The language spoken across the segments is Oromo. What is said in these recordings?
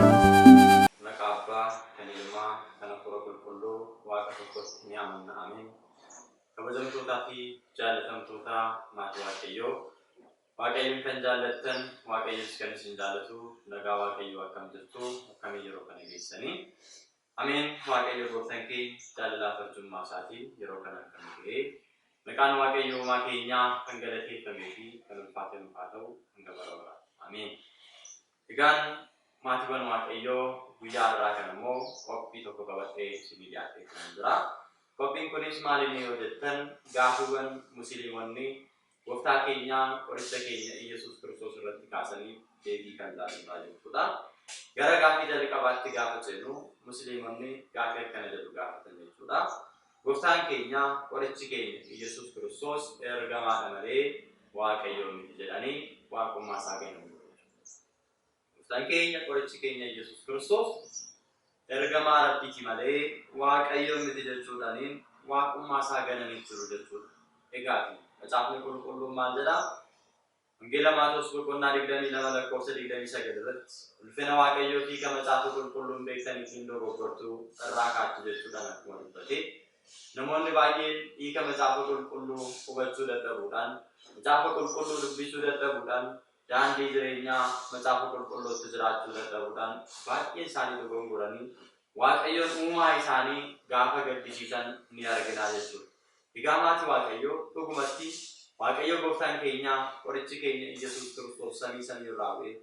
Maqaa Abbaa, kan Ilmaa, kan Hafuura Qulqulluu, Waaqa tokkotti ni amanna. Ameen. Kabajamtootaa fi jaallatamtoota maatii Waaqayyoo, Waaqayyoon kan jaallattan, Waaqayyos kan isin jaallatu, nagaa Waaqayyoo akkam jirtu, akkamii yeroo kana geessanii? Ameen. Waaqayyo gooftaan keenya jaalalaaf arjummaa isaatiin yeroo kanaan kan nu ga'e. Maqaan Waaqayyo uumaa keenyaa kan galateeffamee fi kan ulfaate nuuf haa ta'u hanga bara baraatti. Ameen. Egaan maatiiwwan Waaqayyoo, guyyaa har'aa kana immoo qophii tokko qabadhee isinii dhiyaadhee kan jira. Qophiin kunis maal inni yoo jettan, gaafiiwwan musiliimonni gooftaa keenya qoricha keenya Iyyasuus Kiristoos irratti kaasanii deebii kan laannudha jechuudha. Gara gaaffii jalqabaatti gaafa ceenu, musiliimonni gaaffii akkana jedhu gaafatan jechuudha. Gooftaan keenya qorichi keenya Iyyasuus Kiristoos ergamaadha malee Waaqayyoo miti jedhanii waaqummaa isaa gananii. Gooftaan keenya qorichi keenya Iyyasuus Kiristoos ergamaa Rabbiiti malee Waaqayyoo miti jechuudhaaniin waaqummaa isaa gananii jiru jechuudha. Egaati Macaafni Qulqulluun maal jedhaa? Wangeela Maatewos boqonnaa 22 lakkoofsa 29 irratti, ulfina Waaqayyoo hiika Macaafa Qulqulluun beektaniitiin dogoggortuu irraa kaattu jechuudhaan akkuma dubbate, namoonni baay'een hiika Macaafa Qulqulluu hubachuu dadhabuudhaan, Macaafa Qulqulluu dubbisuu dadhabuudhaan, daandii jireenyaa Macaafa Qulqulluutti jiraachuu dadhabuudhaan baay'een isaanii dogongoranii Waaqayyoon uumaa isaanii gaafa gaddisiisan ni arginaa jechuudha. Egaa maatii Waaqayyoo, dhugumatti Waaqayyo gooftaan keenya qorichi keenya Iyyasuus Kiristoos samii samiirraa bu'ee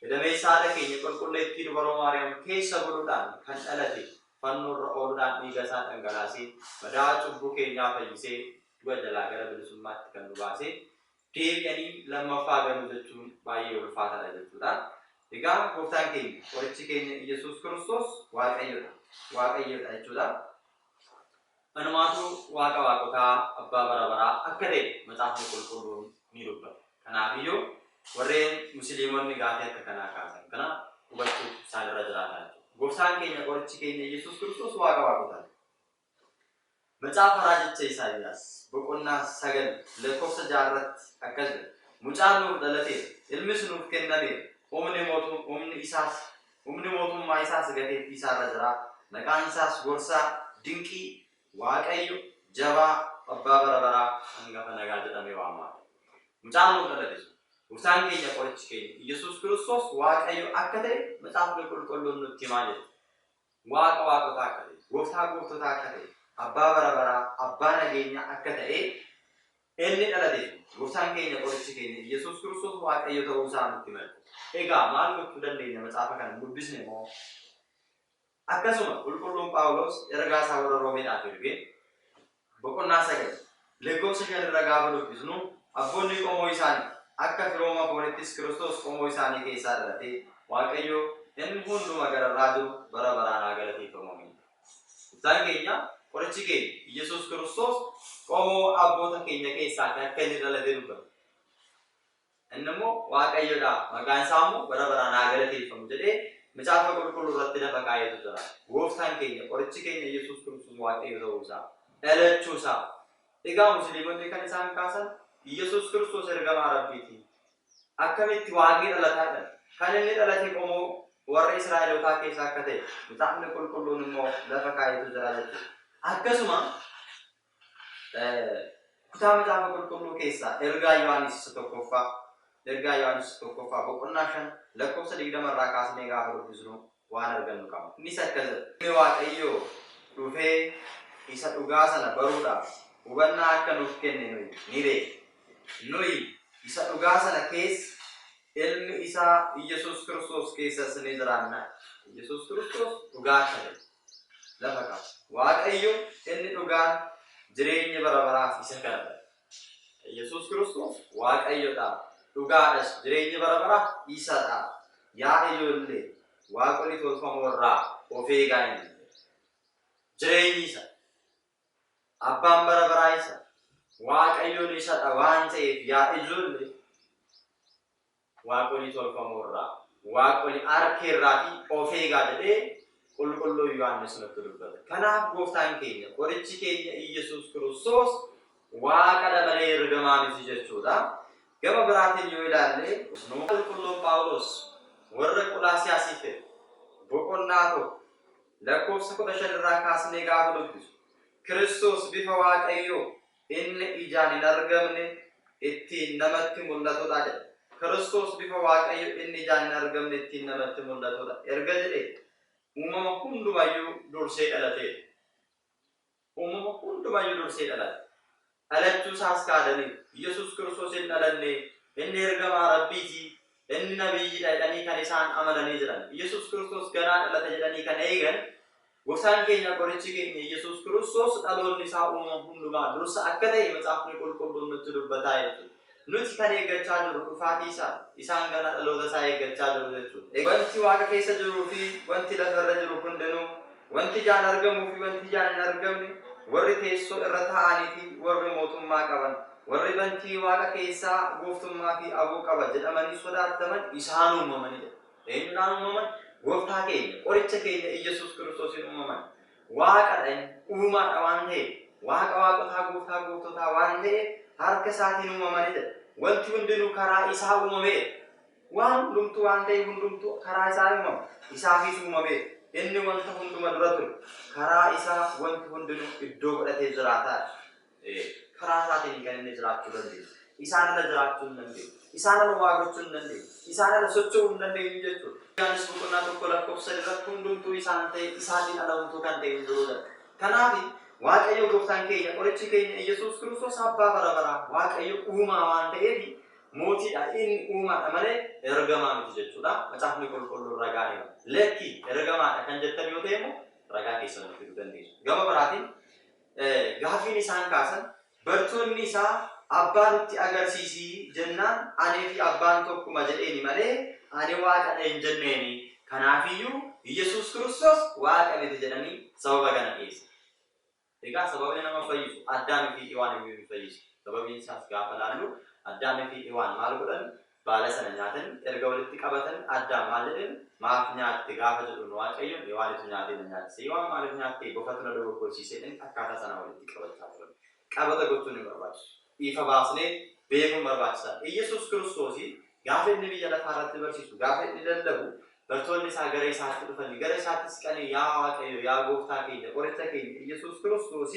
gadameessa haadha keenya qulqulleettii dubaroo Maariyaam keessa buluudhaan kan dhalate, fannoorra ooluudhaan dhiiga isaa dhangalaasee madaa cubbuu keenyaa fayyisee du'a jalaa gara bilisummaatti kan nu baase deebi'anii lammaffaa ganuu jechuun baay'ee ulfaataadha jechuudha. Egaa gooftaan keenya qorichi keenya Iyyasuus Kiristoos Waaqayyodha. Waaqayyodha jechuudha. Anumaatu Waaqa waaqotaa, abbaa bara baraa akka ta'e Macaafni Qulqulluun ni dubbata. Kanaafiyyuu warreen musiliimonni gaafii akka kanaa kaasan kana hubachuutu isaan irra jiraata jechuudha. Gooftaan keenya qorichi keenya Iyyasuus Kiristoos Waaqa waaqotaati. Macaafa Raajicha Isaayyaas boqonnaa 9 lakkoofsa 6 irratti akkas jedha. Mucaan nuuf dhalateera, ilmis nuuf kennameera, humni mootum humni isaas humni mootummaa isaas gateettii isaa irra jira, maqaan isaas Gorsaa, Dinqii, Waaqayyo, Jabaa, Abbaa bara baraa, Angafa nagaa jedhamee waamama. Mucaan nuuf dhalate sun, Gooftaan keenya qorichi keenya Iyyasuus Kiristoos Waaqayyo akka ta'e Macaafni Qulqulluun nutti himaa jechuudha. Waaqa waaqotaa akka ta'e, Gooftaa gooftotaa akka ta'e, Abbaa bara baraa, Abbaa nageenyaa akka ta'e inni dhalate sun, Gooftaan keenya qorichi keenya Iyyasuus Kiristoos Waaqayyo ta'uu isaa nutti hima jechuudha. Egaa maal gochuu dandeenya? Macaafa kana hin dubbisne moo? Akkasuma Qulqulluun Phaawulos ergaa isaa warra Roomeedhaaf erge boqonnaa 9 lakkoofsa 5 irra gaafa dubbisnu, abboonni qomoo isaaniiti, akka firooma foonittis Kiristoos qomoo isaanii keessaa dhalatee, Waaqayyo inni hunduma gararraa jiru bara baraan haa galateeffamu. Ameen. Gooftaan keenya qorichi keenya Iyyasuus Kiristoos qomoo abboota keenya keessaa akka inni dhalate dubbata. Inni immoo Waaqayyodha, maqaan isaa immoo bara baraan haa galateeffamu jedhee Macaafa Qulqulluu irratti lafa kaa'eetu jira. Gooftaan keenya, qorichi keenya Yesuus Kiristoos Waaqayyo ta'uu isaa, dhalachuu isaa. Egaa Musliimonni kan isaan kaasan Yesuus Kiristoos ergamaa Rabbiiti. Akkamitti Waaqni dhalataa jedhan. Kan inni dhalate qomoo warra Israa'elootaa keessa akka ta'e Macaafni Qulqulluun immoo lafa kaa'eetu jira jechuudha. Akkasuma kutaa Macaafa Qulqulluu keessaa ergaa Yohaannis isa tokkoffaa, ergaa Yohaannis isa tokkoffaa boqonnaa 5 lakkoofsa 20 irraa kaasnee gaafa dubbisnu waan argannu qabna. Innis akkas jedha. Ilmi Waaqayyoo dhufee isa dhugaa sana baruudhaaf hubannaa akka nuuf kenne nuyi ni beekna. Nuyi isa dhugaa sana keessa, ilmi isaa Iyyasuus Kiristoos keessas ni jiraanna. Iyyasuus Kiristoos dhugaa akka ta'e lafa qaba. Waaqayyo inni dhugaan, jireenyi bara baraas isa kanadha. Yesuus Kiristoos Waaqayyodha, dhugaadhas, jireenyi bara baraa isadha. Yaa ijoollee, waaqolii tolfamoo irraa of eegaa inni jedhe. Jireenyi isa. Abbaan bara baraa isa. Waaqayyoon isadha waan ta'eef, yaa ijoollee, waaqolii tolfamoo irraa, waaqolii arkee irraatii of eegaa jedhee Qulqulluun Yohaannis nutti dubbata. Kanaaf gooftaan keenya qorichi keenya Iyyasuus Kiristoos Waaqadha malee ergamaa miti jechuudha. Gama biraatiin yoo ilaalle Qulqulluun Phaawulos warra Qolaasiyaasiif boqonnaa 1 lakkoofsa 15 irraa kaasnee gaafa dubbisu Kiristoos bifa Waaqayyoo inni ijaan hin argamne ittiin namatti mul'atudha jedha. Kiristoos bifa Waaqayyoo inni ijaan hin argamne ittiin namatti mul'atudha. Erga jedhee uumama hundumayyuu dursee dhalateera. Uumama hundumayyuu dursee dhalate. Dhalachuu isaas kaadanii Yesuus Kiristoos hin dhalanne, inni ergamaa Rabbiiti, inni nabiyyiidha jedhanii kan isaan amananii jiran. Yesuus Kiristoos ganaa dhalate jedhanii kan eegan gosaan keenya qorichi keenya Yesuus Kiristoos dhaloonni isaa uumama hundumaa dursa akka ta'e Macaafni Qulqulluun nutti dubbataa jechuudha. Nuti kan eeggachaa jirru dhufaatii isaa, isaan ganaa dhaloota isaa eeggachaa jiru jechuudha. Wanti Waaqa keessa jiruu fi wanti lafa irra jiru hundinuu, wanti ijaan argamuu fi wanti ijaan hin argamne, warri teessoo irra taa'anii fi warri mootummaa qaban, warri bantii Waaqa keessaa gooftummaa fi aboo qaba jedhamanii sodaataman isaan uumamanidha. Eenyudhaan uumaman? Gooftaa keenya, qoricha keenya Iyyasuus Kiristoosiin uumaman. Waaqadha inni, uumaadha waan ta'eef, Waaqa waaqotaa gooftaa gooftotaa waan ta'eef harka isaatiin uumamanidha. Wanti hundinuu karaa isaa uumameera. Waan hundumtuu waan ta'e hundumtuu karaa isaa uumame, isaafis uumameera. Inni wanta hunduma dura ture. Karaa isaa wanti hundinuu iddoo godhatee jiraataa. Karaa isaatiin kan inni jiraachuu dandeenyu. Isaan ala jiraachuu hin dandeenyu. Isaan ala waa gochuu hin dandeenyu. Isaan ala socho'uu hin dandeenyu jechuudha. Yohaannis boqonnaa 1 lakkoofsa 3 irratti hundumtuu isaan ta'e isaatiin ala homtuu kan ta'e hin jiru. Kanaaf Waaqayyo gooftaan keenya qorichi keenya Iyyasuus Kiristoos abbaa bara baraa Waaqayyo uumaa waan ta'eef mootiidha. Inni uumaadha malee ergamaa miti jechuudha. Macaafni Qulqulluun ragaa ni ba'a. Lakki ergamaadha kan jettan yoo ta'e immoo ragaa keessan nuuf fiduu dandeessu. Gama biraatiin gaaffiin isaan kaasan bartoonni isaa abbaa nutti agarsiisi jennaan anee fi abbaan tokkuma jedheeni malee ani Waaqadha hin jenneeni. Kanaafiyyuu Iyyasuus Kiristoos Waaqa miti jedhanii sababa kana dhiyeessan. Egaa sababni nama fayyisu Addaamii fi Hiwaan iyyuu hin fayyisu. Sababiin isaas gaafa laallu Addaamii fi Hiwaan maal godhan? Baala sana nyaatan erga walitti qabatan Addaam maal jedheen? Maaf nyaatte gaafa jedhuun Waaqayyoon Hiwaanitu nyaatee na nyaachise. Hiwaan maaliif nyaatte? Bofatu na dogoggorsiise jedhanii akkaataa sana walitti qabachaa turan. Qabata gochuun hin barbaachisu. Ifa baasnee beekuun barbaachisaadha. Iyyasuus Kiristoos gaafa inni biyya lafaa irratti barsiisu, gaafa inni lallabu bartoonni isaa gara isaatti dhufanii gara isaatti siqanii yaa Waaqayyo, yaa gooftaa keenya, qoricha keenya Iyyasuus Kiristoos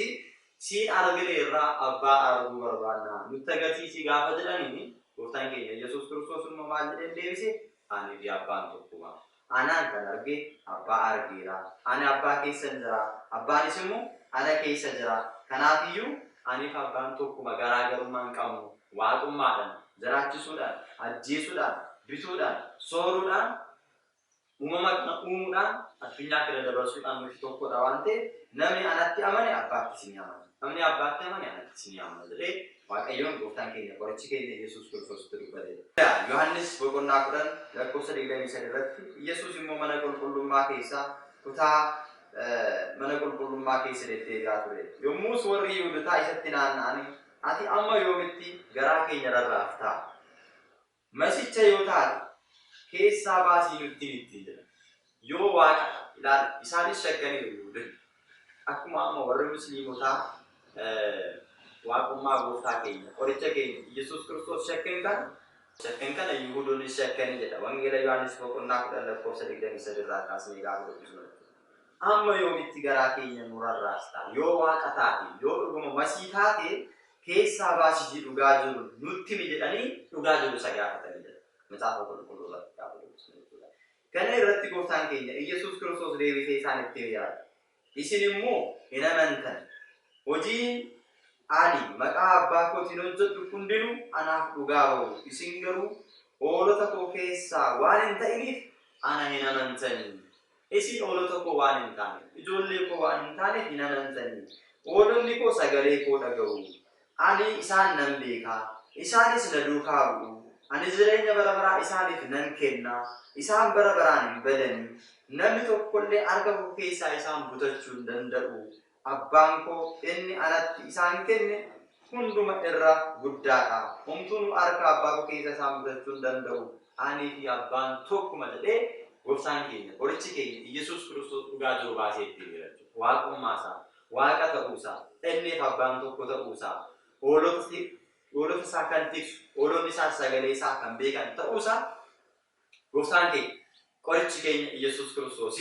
siin argine irraa abbaa arguu barbaanna nutti agarsiisi gaafa jedhaniin gooftaan keenya Iyyasuus Kiristoos immoo maal jedheen deebise? Ani fi abbaan tokkuma. Anaan kan arge abbaa argeera. Ani abbaa keessan jira, abbaanis immoo ana keessa jira. Kanaafiyyuu aniif abbaan tokkuma, garaagarummaa hin qabnu. Waaqummaadhaan, jiraachisuudhaan, ajjeesuudhaan, bituudhaan, sooruudhaan, uumama kana uumuudhaan, addunyaa kana dabarsuudhaan nuti tokkodha waan ta'eef namni anatti amane abbaattis ni amana. Namni abbaatti amane anattis ni amana jedhee Waaqayyoon gooftaan keenya qorichi keenya Iyyasuus Kiristoositti dubbateera. Yohaannis boqonnaa 10 lakkoofsa 23 irratti Iyyasuus immoo mana qulqullummaa keessaa kutaa mana qulqullummaa keessa deddeebi'aa ture. Yommus warri Yihuudotaa isatti naanna'anii ati amma yoomitti garaa keenya rarraaftaa? Masicha yoo taate keessaa baasii nutti himi ittiin jedhan. Yoo Waaqa taate ilaali isaanis shakkaniiru Yihuudonni. Akkuma amma warri Musliimotaa Waaqummaa gooftaa keenya qoricha keenya Iyyasuus Kiristoos shakkan kana Yihuudonnis shakkani jedha. Wangeela Yohaannis boqonnaa 10 lakkoofsa 23 irraa kaasnee gaafa dubbisnu jechuudha. Amma yoomitti garaa keenya nu rarraasta? Yoo Waaqa taate, yoo dhuguma Masii taate keessaa baasisii dhugaa jiru nutti himi jedhanii dhugaa jiru isa gaafatanii jedha. Macaafa Qulqulluu irratti gaafa dubbisnu jechuudha. Kana irratti gooftaan keenya Iyyasuus Kiristoos deebisee isaanitti himeera. Isin immoo hin amantan. Hojiin ani maqaa abbaa kootiin hojjedhu hundinuu anaaf dhugaa ba'u. Isin garuu hoolota koo keessaa waan hin ta'iniif ana hin amantanii. Isin hoolota koo waan hin taaneef, ijoollee koo waan hin taaneef hin amantanii. Hoolonni koo sagalee koo dhaga'u. Ani isaan nan beeka, isaanis na duukaa bu'u. Ani jireenya bara baraa isaaniif nan kenna, isaan bara baraan hin badani. Namni tokkollee harka koo keessaa isaan butachuu hin danda'u. Abbaan koo inni anatti isaan kenne hunduma irra guddaadha. Homtuunuu harka abbaa koo keessaa isaan butachuu hin danda'u. Anii fi abbaan tokkuma jedhee gooftaan keenya qorichi keenya Iyyasuus Kiristoos dhugaa jiru baasee itti himeera jechuudha. Waaqummaa isaa, Waaqa ta'uu isaa, inni fi abbaan tokko ta'uu isaa, hoolota hoolota isaa kan tiksu, hoolonni isaa sagalee isaa kan beekan ta'uusaa gooftaan keenya qorichi keenya Iyyasuus Kiristoos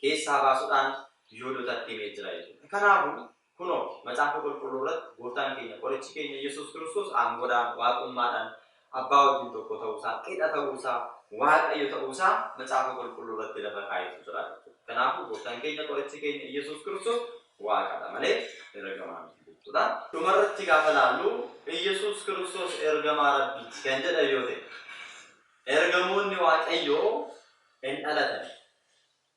keessaa baasuudhaan Yihuudootatti himee jira jechuudha. Kanaafuu kunoo macaafa qulqulluu irratti gooftaan keenya qorichi keenya Iyyasuus Kiristoos aangoodhaan, waaqummaadhaan, abbaa wajjin tokko ta'uusaa, qixa ta'uusaa, waaqayyo ta'uusaa macaafa qulqulluu irratti lafa kaa'etu jira jechuudha. Kanaafuu gooftaan keenya qorichi keenya Iyyasuus Kiristoos waaqadha malee ergamaa miti jechuudha. Dhumarratti gaafa laallu Iyyasuus Kiristoos ergamaa Rabbiiti kan jedhan yoo ta'e ergamoonni Waaqayyoo hin dhalatan,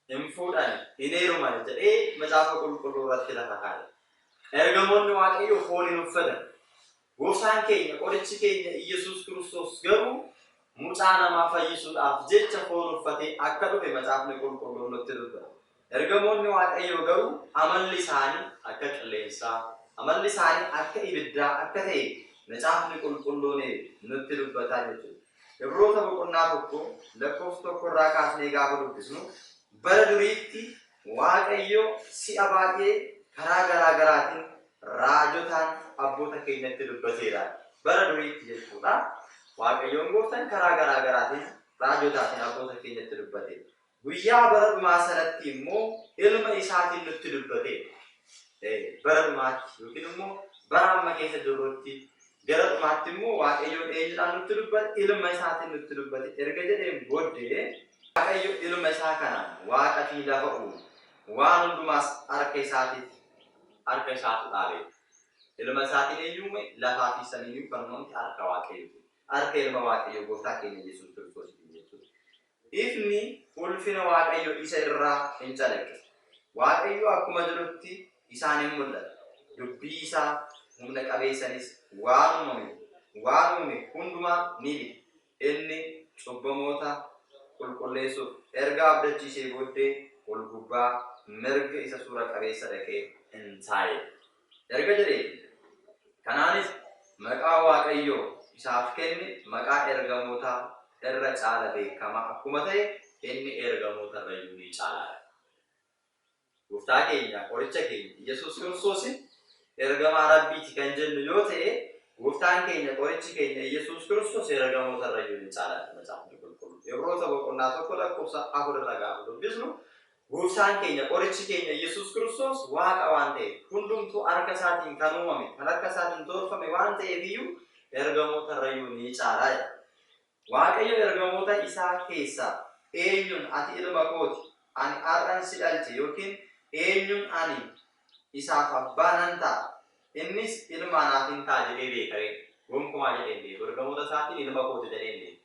hin fuudhan, hin heeruman jedhee macaafa qulqulluu irratti lafa kaa'e. Ergamoonni Waaqayyoo foon hin uffatan. Gooftaan keenya qorichi keenya Iyyasuus Kiristoos garuu mucaa namaa fayyisuudhaaf jecha foon uffatee akka dhufe macaafni qulqulluun nutti dubbata. Ergamoonni Waaqayyoo garuu amalli isaanii akka qilleensaa, amalli isaanii akka ibiddaa akka ta'e macaafni qulqulluun nutti dubbataa jechuudha. Ibroota boqonnaa 1 lakkoofsa 1 irraa kaasnee gaafa dubbisnu bara duriitti Waaqayyo si'a baay'ee karaa garaa garaatiin raajotaan abboota keenyatti dubbateera. Bara duriitti jechuudha. Waaqayyoon gooftaan karaa garaa garaatiin raajotaatiin abboota keenyatti dubbateera. Guyyaa bara dhumaa sanatti immoo ilma isaatiin nutti dubbateera. Bara dhumaatti yookiin immoo bara amma keessa jirrutti gara dhumaatti immoo Waaqayyoon eenyudhaan nutti dubbate? Ilma isaatiin nutti dubbate. Erga jedheen booddee Waaqayyo ilma isaa kanaan waaqa fi lafa uume, waan hundumaas harka isaatu dhaabe. Ilma isaatiin eenyu uume? Lafaa fi samiin kan uumamte harka Waaqayyooti. Harka ilma Waaqayyoo gooftaa keenya Yesuus Kiristoositiin jechuudha. Ifni ulfina Waaqayyo isa irraa hin calaqqisa. Waaqayyo akkuma jirutti isaan hin mul'ata. Dubbii isaa humna qabeessanis waan uume hundumaa ni bita. Inni cubbamoota qulqulleessuuf erga abdachiisee booddee ol gubbaa mirga isa suura qabeessa dhaqee hin taa'e. Erga jedhee kanaanis maqaa Waaqayyoo isaaf kenne maqaa ergamootaa irra caala beekamaa akkuma ta'e inni ergamoota irrayyuu ni caalaadha. Gooftaa keenya qoricha keenya Iyyasuus Kiristoos ergamaa Rabbiiti kan jennu yoo ta'e gooftaan keenya qorichi keenya Iyyasuus Kiristoos ergamoota irrayyuu ni caalaadha macaafni qulqulluun. Ibroota boqonnaa 1 lakkoofsa 4 irra gaafa dubbisnu gooftaan keenya qorichi keenya Iyyasuus Kiristoos waaqa waan ta'eef hundumtuu harka isaatiin kan uumame kan harka isaatiin tolfame waan ta'eef iyyuu ergamoota irrayyuu ni caalaadha. Waaqayyo ergamoota isaa keessaa eenyuun ati ilma kooti ani har'an si dhalche yookiin eenyuun ani isaaf abbaa nan ta'a innis ilma anaaf hin ta'a jedhee beekaree gonkumaa jedhee hin beeku. Ergamoota isaatiin ilma kooti jedhee hin beeku.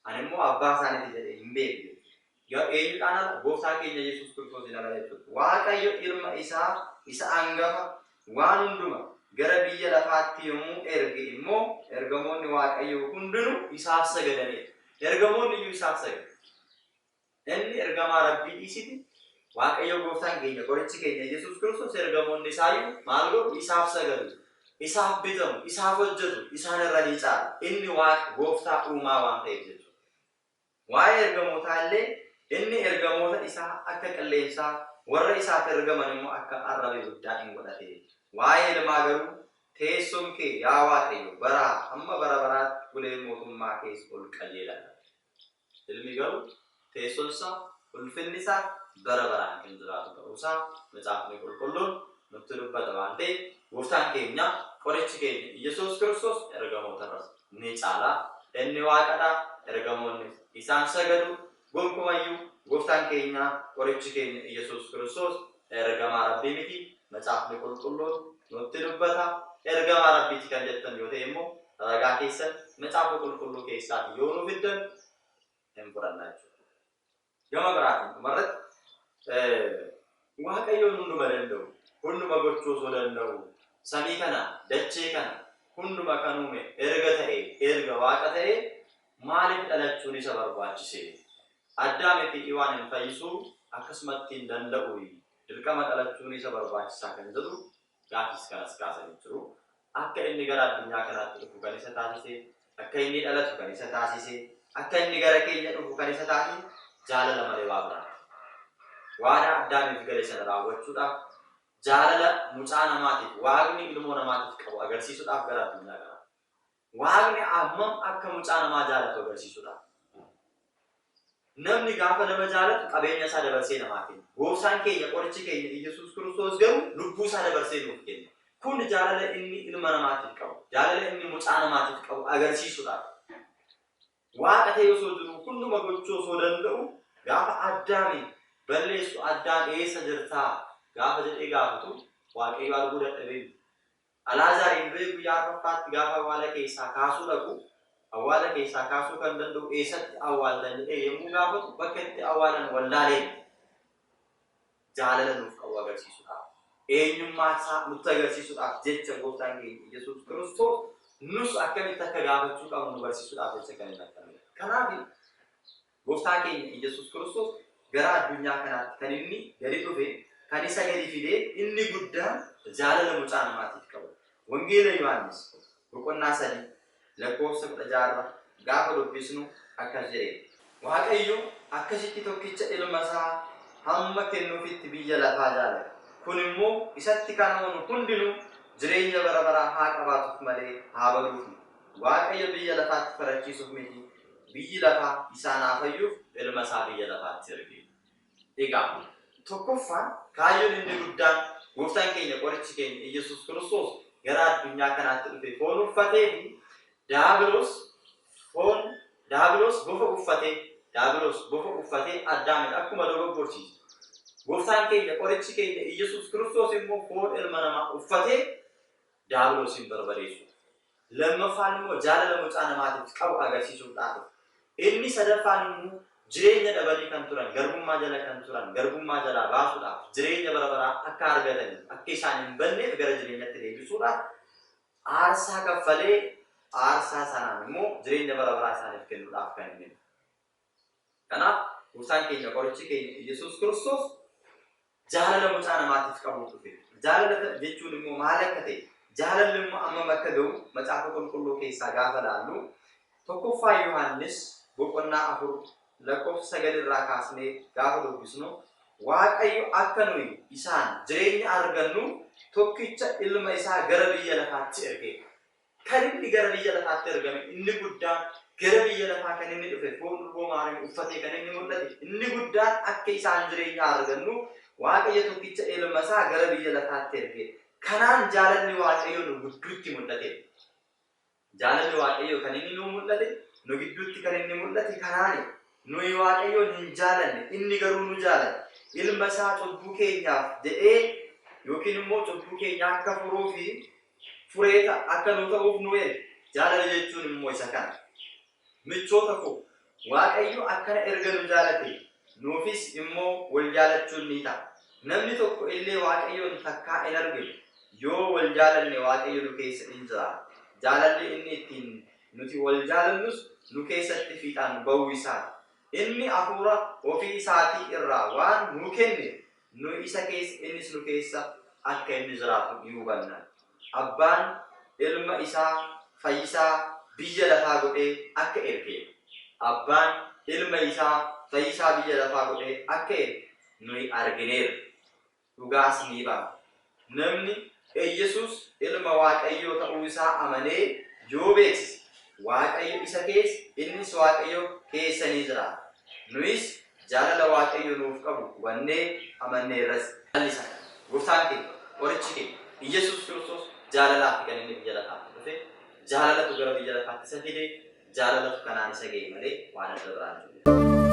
Ani immoo abbaa isaaniiti jedhee hin beeku. Eenyudhaan ala? Gooftaa keenya Yesuus Kiristoosiin ala jechuudha. Waaqayyo ilma isaa isa hangafa waan hunduma gara biyya lafaatti yommuu erge immoo ergamoonni Waaqayyoo hundinuu isaaf sagadaniiru. Ergamoonni iyyuu isaaf sagadu. Inni ergamaa Rabbii dhiisiti Waaqayyo gooftaan keenya qorichi keenya Yesuus Kiristoos ergamoonni isaayyuu maal godhu? Isaaf sagadu. Isaaf bitamu, isaaf hojjetu, isaan irra ni caala. Inni Waaqa gooftaa uumaa waan ta'eef jechuudha. Waa'ee ergamootaa illee inni ergamoota isaa akka qilleensaa warra isaaf ergaman immoo akka arraba ibiddaa hin godhate. Waa'ee ilmaa garuu teessoon kee yaa Waaqayyo baraa hamma bara baraatti uleen mootummaa kees ol qajeeladha. Ilmi garuu teessoon isaa ulfinni isaa bara baraan kan jiraatu ta'uusaa macaafni qulqulluun nutti dubbata waan ta'eef gooftaan keenya qorichi keenya Iyyasuus Kiristoos ergamoota irras ni caala. Inni waaqadha, ergamoonni isaan sagadu. Gonkumayyuu gooftaan keenya qorichi keenya Iyyasuus Kiristoos ergamaa Rabbii miti. Macaafni qulqulluun nutti dubbata. Ergamaa Rabbiiti kan jettan yoo ta'e immoo ragaa keessan macaafa qulqulluu keessaati yoo nu fiddan hin fudhanna jechuudha. Gama biraatiin dhumarratti Waaqayyoon hunduma danda'u, hunduma gochuu osoo danda'u, samii kana, dachee kana, hunduma kan uume erga ta'e, erga waaqa ta'e maaliif dhalachuun isa barbaachise? Addaamii fi Hiwaan hin fayyisuu akkasumatti hin danda'u dirqama dhalachuun isa barbaachisaa kan jedhu gaafis kanas kaasanii jiru. Akka inni gara addunyaa kanaatti dhufu kan isa taasise, akka inni dhalatu kan isa taasise, akka inni gara keenya dhufu kan isa taasise jaalala malee waa biraati. Waadaa Addaamiif gale sana raawwachuudhaaf jaalala mucaa namaatiif waaqni ilmoo namaatiif qabu agarsiisuudhaaf gara addunyaa kanaa. Waaqni hammam akka mucaa namaa jaalatu agarsiisudha. Namni gaafa nama jaalatu qabeenya isaa dabarsee namaa kenna. Gooftaan keenya qorichi keenya Iyyasuus Kiristoos garuu lubbuu isaa dabarsee nuuf kenna. Kun jaalala inni ilma namaatiif qabu, jaalala inni mucaa namaatiif qabu agarsiisudha. Waaqa ta'e osoo jiru hunduma gochuu osoo danda'u gaafa Addaami balleessu Addaam eessa jirtaa gaafa jedhee gaafatu Waaqayyo arguu dadhabee. Alaazaariin du'ee guyyaa arfaffaatti gaafa awwaala keessaa kaasuu dhaqu awwaala keessaa kaasuu kan danda'u eessatti awwaaltan jedhee yommuu gaafatu bakka itti awwaalan wallaalee jaalala nuuf qabu agarsiisudha. Eenyummaa isaa nutti agarsiisuudhaaf jecha gooftaan keenya Iyyasuus Kiristoos nus akkamitti akka gaafachuu qabnu nu barsiisuudhaaf jecha kan inni akkamidha. Kanaaf gooftaa keenya Iyyasuus Kiristoos gara addunyaa kanaatti kan inni gadi dhufe kan isa gadi fidee inni guddaan jaalala mucaa namaatiif qabu. Wangeela Yohaannis boqonnaa 3 lakkoofsa 16 gaafa dubbisnu akkas jedhee. Waaqayyo akkasitti tokkicha ilma isaa hamma kennuufitti biyya lafaa jaalate. Kun immoo isatti kan amanu hundinuu jireenya bara baraa haa qabaatuuf malee haa baduuf miti. Waaqayyo biyya lafaatti farachiisuuf miti, biyyi lafaa isaan haa fayyuuf ilma isaa biyya lafaatti erge. Egaa tokkoffaan kaayyoon inni guddaan gooftaan keenya qorichi keenya Iyyasuus Kiristoos gara addunyaa kanaatti dhufe foon uffatee fi Daabiloos foon Daabiloos bofa uffatee Daabiloos bofa uffatee Addaamin akkuma dogoggorsiise. Gooftaan keenya qorichi keenya Iyyasuus Kiristoos immoo foon ilma namaa uffatee Daabiloosin barbadeessu. Lammaffaan immoo jaalala mucaa namaatiif qabu agarsiisuudhaaf. Inni sadaffaan immoo jireenya dhabanii kan turan, garbummaa jala kan turan, garbummaa jalaa baasuudhaaf, jireenya bara baraa akka argataniif, akka isaan hin banneef gara jireenyatti deebisuudhaaf aarsaa kaffalee aarsaa sanaan immoo jireenya bara baraa isaaniif kennuudhaaf kan inni. Kanaaf gooftaan keenya qorichi keenya Iyyasuus Kiristoos jaalala mucaa namaatiif qabu dhufe. Jaalala jechuun immoo maal akka ta'e, jaalalli immoo ammam akka ga'u macaafa qulqulluu keessaa gaafa laallu tokkoffaa Yohaannis boqonnaa 4 lakkoofsa 9 irraa kaasnee gaafa dubbisnu Waaqayyo akka nuyi isaan jireenya argannu tokkicha ilma isaa gara biyya lafaatti erge. Kan inni gara biyya lafaatti ergame inni guddaan gara biyya lafaa kan inni dhufe foon durboo Maariyaam uffatee kan inni mul'ate inni guddaan akka isaan jireenya argannu Waaqayyo tokkicha ilma isaa gara biyya lafaatti erge. Kanaan jaalalli Waaqayyoo nu gidduutti mul'ate. Jaalalli Waaqayyoo kan inni nu mul'ate nu gidduutti kan inni mul'ate kanaani. Nuyi Waaqayyoon hin jaalanne, inni garuu nu jaalate. Ilma isaa cubbuu keenyaaf jedhee yookiin immoo cubbuu keenya akka furuu fi furee akka nu ta'uuf nu erge. Jaalala jechuun immoo isa kana. Michoota koo, Waaqayyo akkana erga nu jaalate, nuufis immoo wal jaalachuun ni ta'a. Namni tokko illee Waaqayyoon takkaa hin argine. Yoo wal jaalanne Waaqayyo nu keessa in jiraata. Jaalalli inni ittiin nuti wal jaalannus nu keessatti fiixaan ba'uu isaati. Inni hafuura ofii isaatii irraa waan nuu kenne nu isa keessa innis nu keessa akka inni jiraatu ni hubanna. Abbaan ilma isaa fayyisaa biyya lafaa godhee akka erge. Abbaan ilma isaa fayyisaa biyya lafaa godhee akka erge nuyi argineerra. Dhugaas ni baana. Namni Iyyasuus ilma Waaqayyoo ta'uu isaa amanee yoo beeksise Waaqayyo isa keessa innis Waaqayyo keessa ni jiraata. Nuyis jaalala Waaqayyo nuuf qabu hubannee amanneerras. Jaalalli isa kana. Gooftaan keenya, qorichi keenya Iyyasuus Kiristoos jaalalaaf kan inni biyya lafaatti dhufe, jaalalatu gara biyya lafaatti isa fide, jaalalatu kanaan isa ga'e malee waan adda biraan jiru.